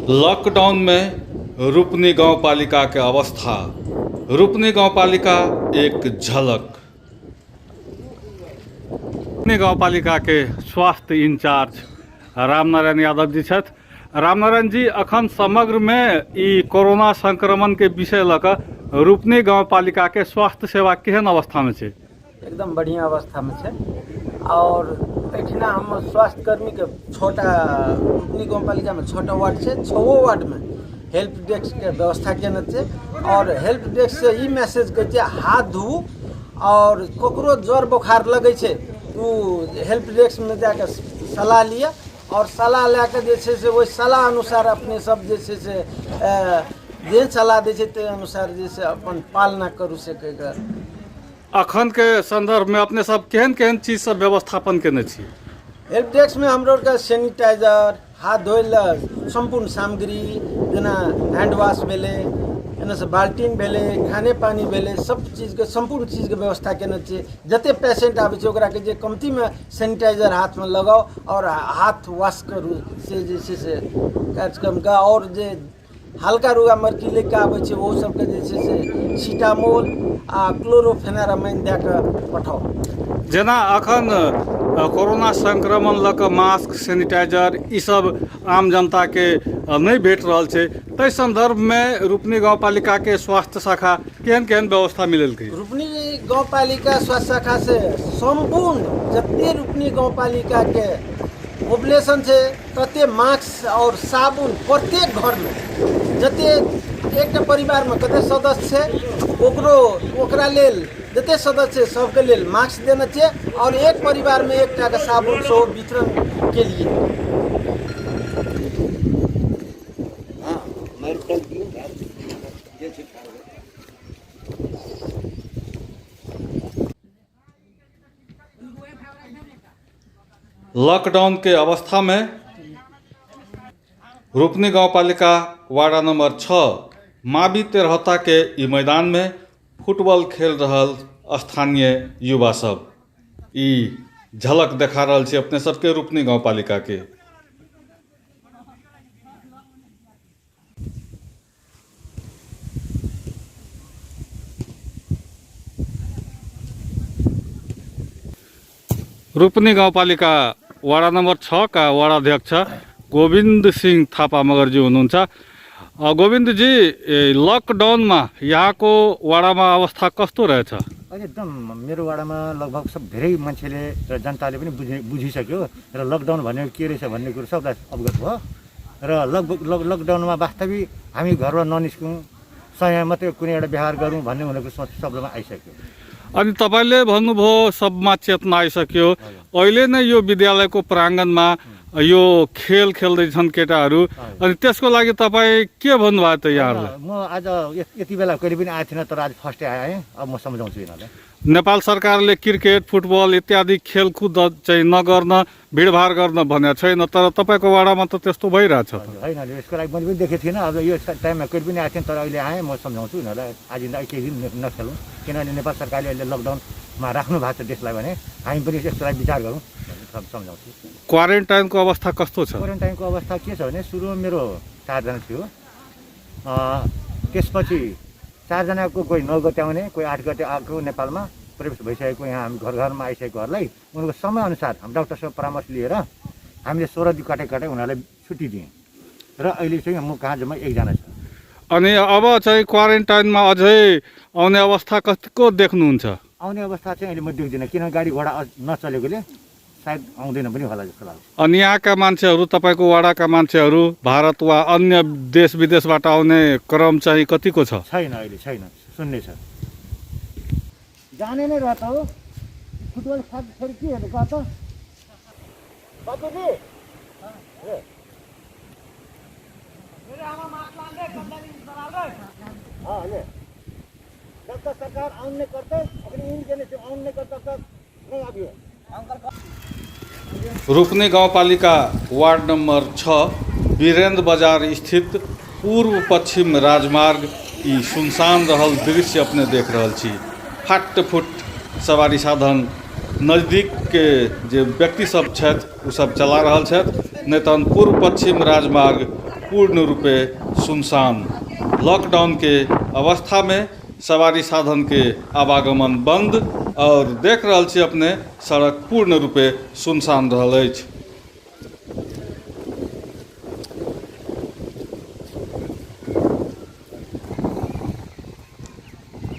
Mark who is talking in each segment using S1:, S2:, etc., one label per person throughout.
S1: लॉकडाउनमे रूपनी गाउँपालिकाके अवस्था। रूपनी गाउँपालिका एक झलक। रूपनी गाउँपालिकाके स्वास्थ्य इंचार्ज रामनारायण यादव जी छथि। रामनारायण जी, अखन समग्रमे ई कोरोना संक्रमणके विषय लऽ कऽ रूपनी गाउँपालिकाके स्वास्थ्य सेवा केहन अवस्थामे छै?
S2: एकदम बढ़िआँ अवस्थामे छै। आओर एहिठिना हम स्वास्थ्यकर्मीके छओटा, रूपनी गाउँपालिकामे 6टा वार्ड छै, 6 वार्डमे हेल्प डेस्कके व्यवस्था केने छै। आओर हेल्प डेस्कसँ ई मैसेज कहै छै, हाथ धोउ, आओर ककरो ज्वर बोखार लगै छै ओ हेल्प डेस्कमे जाकऽ सलाह लिअ, आओर सलाह लए कऽ जे छै से ओहि सलाह अनुसार अपने सब जे छै से जे सलाह दै छै ताहि अनुसार जे छै अपन पालना करू से कहि कऽ।
S1: अखनके सन्दर्भमे अपने सब केहन केहन चीज सब व्यवस्थापन केने छी?
S2: हेल्प डेस्कमे हमरो आरके सैनिटाइजर, हाथ धोइ लए सम्पूर्ण सामग्री, जेना हैंड वाश भेलै, एन्नऽसँ बाल्टीन भेलै, खाने पानी भेलै, सब चीजके सम्पूर्ण चीजके व्यवस्था केने छियै। जते पेशेंट आबै छै ओकरा कहै छियै कमतीमे सैनिटाइजर हाथमे लगाउ आओर हाथ वाश करू, से जे छै से कार्यक्रमके। आओर जे हल्का रुगा मरकी लऽ कऽ आबै छै ओहो सबके जे छै से सीटामोल आ क्लोरोफेनारामाइन दए कऽ पठाउ।
S1: जेना अखन कोरोना संक्रमण लऽ कऽ मास्क, सैनिटाइजर ईसब आम जनताके नहि भेट रहल छै, ताहि सन्दर्भमे रूपनी गाउँपालिकाके स्वास्थ्य शाखा केहन केहन व्यवस्था मिलेलकै?
S2: रूपनी गाउँपालिका स्वास्थ्य शाखा से सम्पूर्ण जते रूपनी गाउँपालिकाके पॉपुलेशन छै तते मास्क आओर साबुन प्रत्येक घरमे, जते एकटा परिवारमे कते सदस्य छै ओकरो ओकरा लेल जते सदस्य छै सबके लेल मास्क देने छियै, आओर एक परिवारमे एकटाके साबुन सेहो वितरण केलियै।
S1: लॉकडाउन के अवस्था में रूपनी गाउँपालिका वार्ड नंबर 6 मावि तेरहता के ई मैदान में फुटबॉल खेल रहल स्थानीय युवा सब ई झलक देखा रहल छी अपने सबके रूपनी गाउँपालिका के। रूपनी गाउँपालिका वडा नम्बर 6 का वडा अध्यक्ष गोविन्द सिंह थापा मगरजी हुनुहुन्छ। गोविन्दजी, ए, लकडाउनमा यहाँको वडामा अवस्था कस्तो रहेछ?
S3: अहिले एकदम मेरो वडामा लगभग सब धेरै मान्छेले र जनताले पनि बुझिसक्यो र लकडाउन भनेको के रहेछ भन्ने कुरो सबलाई अवगत भयो र लगभग लकडाउनमा वास्तविक हामी घरबाट ननिस्कौँ, समय मात्रै कुनै एउटा व्यवहार गरौँ भन्ने उनीहरूको सोच सबैमा आइसक्यो।
S1: अनि तपाईँले भन्नुभयो सबमा चेतना आइसक्यो, अहिले नै यो विद्यालयको प्राङ्गणमा यो खेल खेल्दैछन् केटाहरू, अनि त्यसको लागि तपाईँ के भन्नुभयो त यहाँहरूलाई?
S3: म आज यति बेला कहिले पनि आएको थिइनँ, तर आज फर्स्ट आएँ, अब म सम्झाउँछु यिनीहरूलाई।
S1: नेपाल सरकारले क्रिकेट, फुटबल इत्यादि खेलकुद चाहिँ नगर्न, भिडभाड गर्न भनेको छैन, तर तपाईँको वाडामा त त्यस्तो भइरहेछ त।
S3: हजुर, होइन, यसको लागि मैले पनि देखेको थिइनँ, अब यो टाइममा कहिले पनि आएको थिएन, तर अहिले आएँ, म सम्झाउँछु यिनीहरूलाई आज यिनीहरू केही दिन नखेलौँ, किनभने नेपाल सरकारले अहिले लकडाउनमा राख्नु भएको छ देशलाई भने हामी पनि यसको लागि विचार गरौँ भनेर सम्झाउँछु।
S1: क्वारेन्टाइनको अवस्था कस्तो छ?
S3: क्वारेन्टाइनको अवस्था के छ भने सुरुमा मेरो 4जना थियो, त्यसपछि 4जनाको कोही 9 गते आउने, कोही 8 गते आएको, नेपालमा प्रवेश भइसकेको, यहाँ हामी घर घरमा आइसकेकोहरूलाई उनीहरूको समयअनुसार हामी डाक्टरसँग परामर्श लिएर हामीले 16 दिन काटे काटे उनीहरूलाई छुट्टी दियौँ र अहिले चाहिँ म कहाँ जम्मा 1जना छ।
S1: अनि अब चाहिँ क्वारेन्टाइनमा अझै आउने अवस्था कतिको देख्नुहुन्छ?
S3: आउने अवस्था चाहिँ अहिले म देख्दिनँ, किनभने गाडी घोडा नचलेकोले सायद आउँदैन पनि होला जस्तो लाग्छ।
S1: अनि यहाँका मान्छेहरू, तपाईँको वाडाका मान्छेहरू भारत वा अन्य देश विदेशबाट आउने क्रम चाहिँ कतिको छ?
S3: छैन, अहिले छैन, शून्य छ। जाने नै रहेछ हो, फुटबल छोडी के हेर्नु गएको त? बाबुजी? हाँ, ले। जब तक सरकार ऑन नहीं करते, अपनी इन के नहीं ऑन नहीं करते, तब तक नहीं आती है।
S1: रूपनी गाउँपालिका वार्ड नम्बर 6 वीरेन्द्र बजार स्थित पूर्व पश्चिम राजमार्ग ई सुनसान रहल दृश्य अपने देख रहल छी। फाटफुट सवारी साधन नजदीक के जे व्यक्ति सब छथि ओ सब चला रहल छथि, नहीं तहन पूर्व पश्चिम राजमार्ग पूर्ण रूपे सुनसान। लॉकडाउन के अवस्था में सवारी साधन के आवागमन बंद और देख रहल छी अपने सड़क पूर्ण रूपे सुनसान रहल अछि।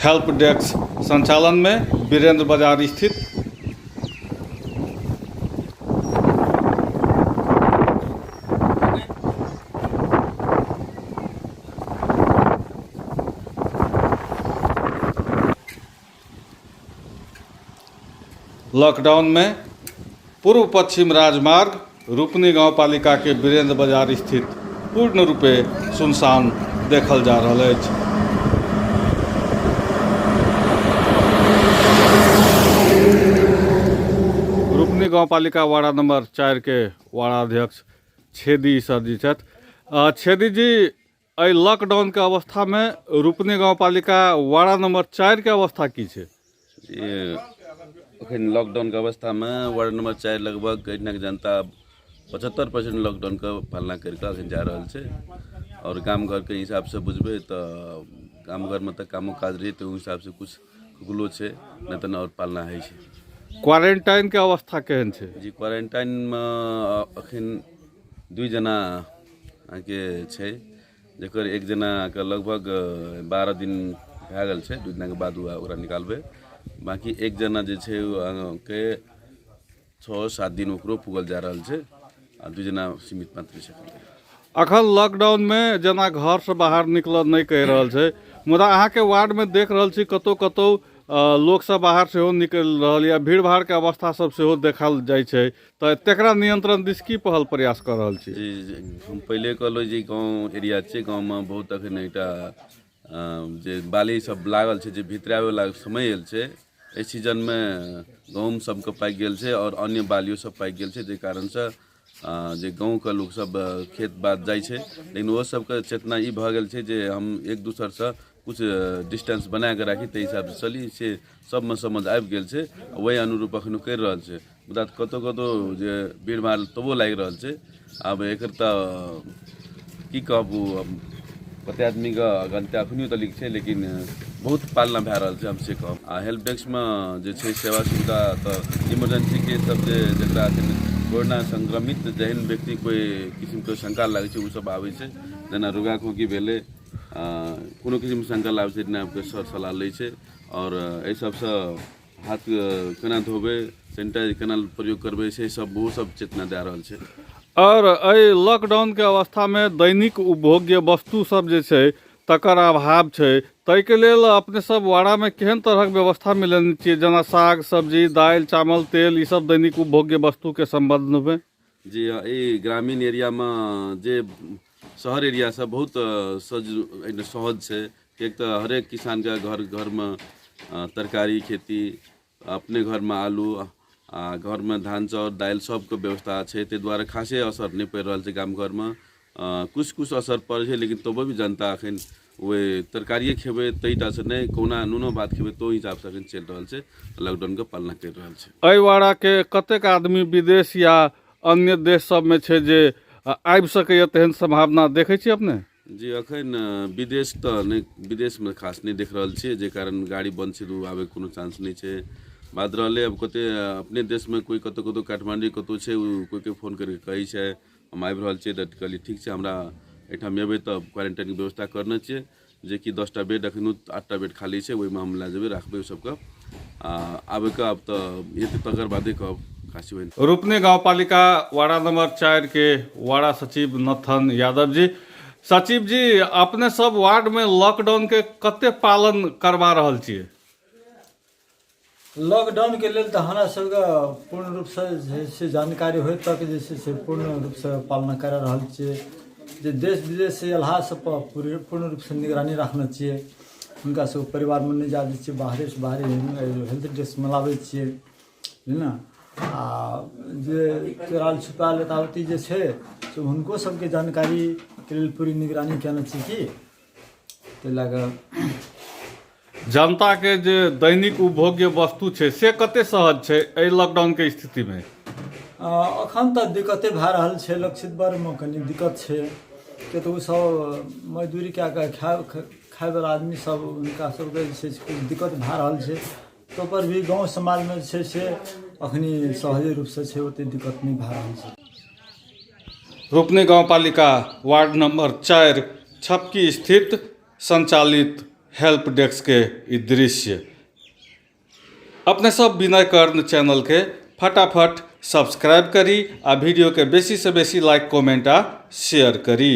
S1: हेल्प डेस्क संचालन में वीरेंद्र बाजार स्थित लॉकडाउन में पूर्व पश्चिम राजमार्ग रूपनी गांवपालिका के वीरेंद्र बाजार स्थित पूर्ण रूपे सुनसान देखल जा रहल अछि। रूपनी गांवपालिका वार्ड नंबर 4 के वार्डाध्यक्ष छेदी सर जी छथि। छेदी जी, एहि लॉकडाउन के अवस्था में रूपनी गांवपालिका वार्ड नंबर 4 के अवस्था की छै?
S4: अखन लॉकडाउनके अवस्थामे वार्ड नंबर 4 लगभग एहिठामके जनता 75% लॉकडाउनके पालना करि कऽ अखन जा रहल छै। आओर गाम घरके हिसाबसँ बुझबै तऽ गाम घरमे तऽ कामो काज रहै तऽ ओहि हिसाबसँ किछु खुलो छै, नहि तऽ आओर पालना होइ छै।
S1: क्वारेंटाइनके अवस्था केहन छै?
S4: जी, क्वारेंटाइनमे अखन 2 जना अहाँके छै, जकर एक जनाके लगभग 12 दिन भए गेल छै, 2 दिनाके बाद ओकरा निकालबै। बाँकी एक जना जे छै ओ अहाँके 6-7 दिन ओकरो पुगल जा रहल छै आ 2 जना सीमित मात्र छै।
S1: अखन लॉकडाउनमे जेना घरसँ बाहर निकलऽ नहि कहि रहल छै, मुदा अहाँके वार्डमे देख रहल छी कतहु कतहु लोकसब बाहर सेहो निकलि रहल यऽ, भीड़ भाड़के अवस्था सब सेहो देखल जाइ छै, तऽ तकरा नियंत्रण दिस की पहल प्रयास कऽ रहल छी?
S4: जी, हम पहिले कहलहुँ जे गाँव एरिया छै, गाँवमे बहुत अखन एकटा जे बाली सब लागल छै, जे भितराबैवला समय आयल छै। एहि सीजनमे गहूँम सबके पाकि गेल छै आओर अन्य बालियो सब पाकि गेल छै, जाहि कारणसँ जे गाँवके लोक सब खेत बाध जाइ छै, लेकिन ओहो सबके चेतना ई भऽ गेल छै जे हम एक दोसरसँ किछु डिस्टेंस बनाकऽ राखी, ताहि हिसाबसँ चली, से सबमे समझ आबि गेल छै, ओहि अनुरूप एखनो करि रहल छै। मुदा कतहु कतहु जे भीड़ भाड़ तबो लागि रहल छै। आब एकर तऽ की कहबू, अब कते आदमीके गलती अखनियो तलिक छै, लेकिन बहुत पालना भए रहल छै, हम से कहब। आ हेल्प डेस्कमे जे छै सेवा सुविधा तऽ इमरजेंसीके सब जे जकरा अखन कोरोना संक्रमित जेहन व्यक्ति कोइ किसिमके शंका लागै छै, ओ सब आबै छै। जेना रोगा खोंखी भेलै, कोनो किसिमके शंका लागै छै, तेना आबिके सर सलाह लै छै। आओर एहि सबसँ हाथ केना धोबै, सैनिटाइजर केना प्रयोग करबै, से सब ओहो सब चेतना दए रहल छै।
S1: आओर एहि लॉकडाउनके अवस्थामे दैनिक उपभोग्य वस्तु सब जे छै तकर अभाव छै, ताहिके लेल अपने सब वाड़ामे केहन तरहक व्यवस्था मिलेने छियै, जेना साग सब्जी दालि चावल तेल ई सब दैनिक उपभोग्य वस्तुके सम्बन्धमे?
S4: जी, ई ग्रामीण एरियामे जे शहर एरियासँ बहुत सहज छै, किएक तऽ हरेक किसानके घर घरमे तरकारी खेती, अपने घरमे आलू आ घरमे धान चाउर दालि सबके व्यवस्था छै, ताहि दुआरे खासे असर नहि पड़ि रहल छै गाम घरमे। किछु किछु असर पड़ै छै, लेकिन तबो भी जनता एखन ओहि तरकारिए खेबै ताहिटासँ नहि, कहुना नूनो भात खेबै तऽ ओहि हिसाबसँ एखन चलि रहल छै, लॉकडाउनके पालना करि रहल छै।
S1: एहि वाड़ाके कतेक आदमी विदेश या अन्य देश सबमे छै जे आबि सकैए, तेहन सम्भावना देखै छियै अपने?
S4: जी, एखन विदेश तऽ नहि, विदेशमे खास नहि देख रहल छियै, जाहि कारण गाड़ी बन्द छै तऽ ओ आबैके कोनो चांस नहि छै। बात रहलै आब कते अपने देशमे कोइ कतहु कतहु काठमाण्डू कतहु छै, ओ कोइके फोन करिके कहै छै हम आबि रहल छियै, तऽ कहलियै ठीक छै, हमरा एहिठाम एबै तऽ क्वारेंटाइनके व्यवस्था करने छियै, जेकि 10टा बेड एखनो 8टा बेड खाली छै, ओहिमे हम लए जेबै, राखबै ओहि सबके। आ आबैके आब तऽ हेतै तकर बादे कहब खासी बनि।
S1: रूपनी गांवपालिका वार्ड नंबर 4 के वार्ड सचिव नथन यादव जी। सचिव जी, अपने सब वार्ड में लॉकडाउन के कते पालन करवा रहल छियै?
S5: लॉकडाउन के लेल तऽ हमरा सबके पूर्ण रूपसँ जे छै जानकारी होइत तक जे छै से पूर्ण रूपसँ पालना करा रहल छियै। जे देश विदेश से अयलहा सब पर पूर्ण रूपसँ निगरानी राखने छियै, हुनका सबके परिवारमे नहि जाय दै छियै, बाहरेसँ बाहरे हेल्थ डेस्कमे लाबै छियै, बुझलियै ने। आ जे चोरायल छुपायल एतावती जे छै से हुनको सबके जानकारीके लेल पूरी निगरानी केने छी की, ताहि लए कऽ।
S1: जनता के जे दैनिक उपभोग्य वस्तु छै से कते सहज छै एहि लॉकडाउन के स्थिति में?
S5: अखन तऽ दिक्कते भए रहल छै, लक्षित वर्गमे कनि दिक्कत छै, किया तऽ ओसभ मजदूरी कए कऽ खाय खायवला आदमीसभ हुनका सभके जे छै से किछु दिक्कत भए रहल छै। ताहिपर भी गाँव समाजमे जे छै से अखनी सहजे रूपसँ छै, ओतेक दिक्कत नहि भए रहल छै।
S1: रूपनी गाउँपालिका वार्ड नंबर 4 छपकी स्थित संचालित हेल्प डेस्क के ई दृश्य। अपने सब विनय कर्ण चैनल के फटाफट सब्सक्राइब करी आ वीडियो के बेसी से बेसी लाइक, कमेंट आ शेयर करी।